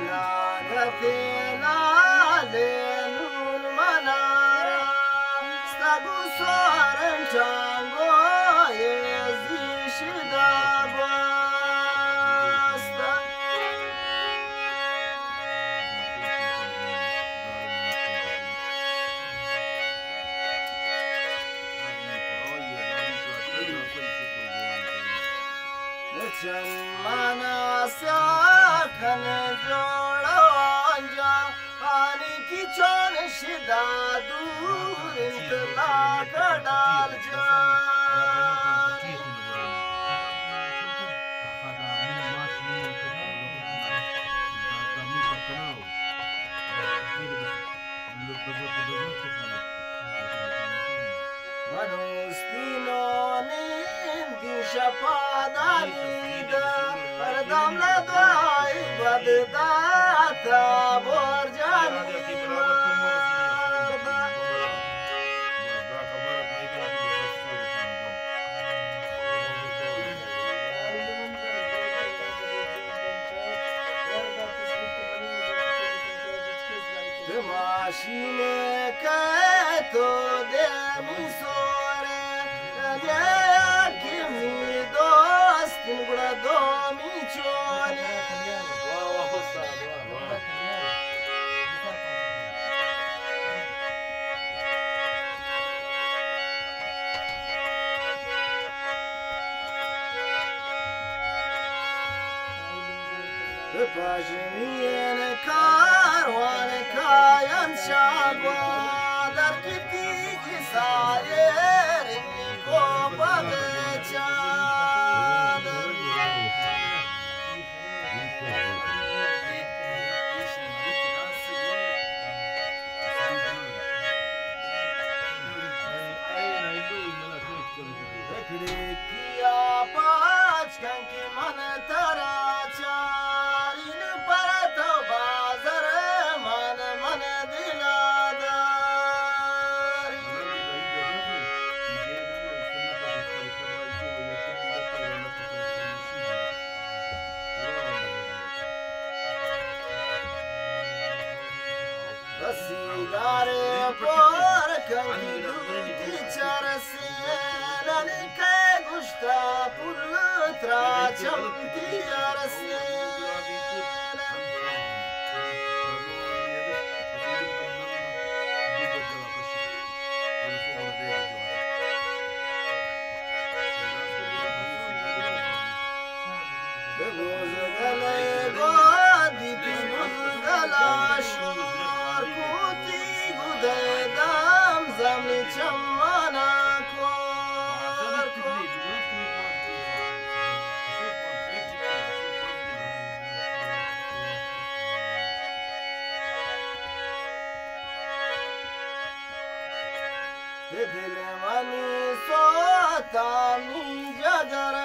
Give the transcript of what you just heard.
ناگتے نالے نون منارا، ستگو سوارن چانگو یزی شدا گوستا۔ چمانا سیاہ کن جوڑ آنجا، آنی کی چون شدا دور انت لاکڑال جان۔ من اوستینو نیم دی شپا دانی دا، ہر دم نا دعائی بد داتا بور جانی مردا۔ ماشین کہ تو دیمی سورے، یکی می دوست گڑا دومی چونے۔ واہ واہ استاد، واہ واہ۔ پژمین کاروان کاینت شاگوا، در کتی سایر کو پد چادر۔ کھڑکیا پاچ کن کہ من ترا چارین، پر تو بازر مان من دلا داری۔ رسیدار پور کنگی دوتی چرسین، ننی کئے گشتا پل ترا چمتی ارسین۔ بزگل گادی بزگل آشور کوتی گدے دام زمین چمانا کور کور۔ دل منی سوتانی جگر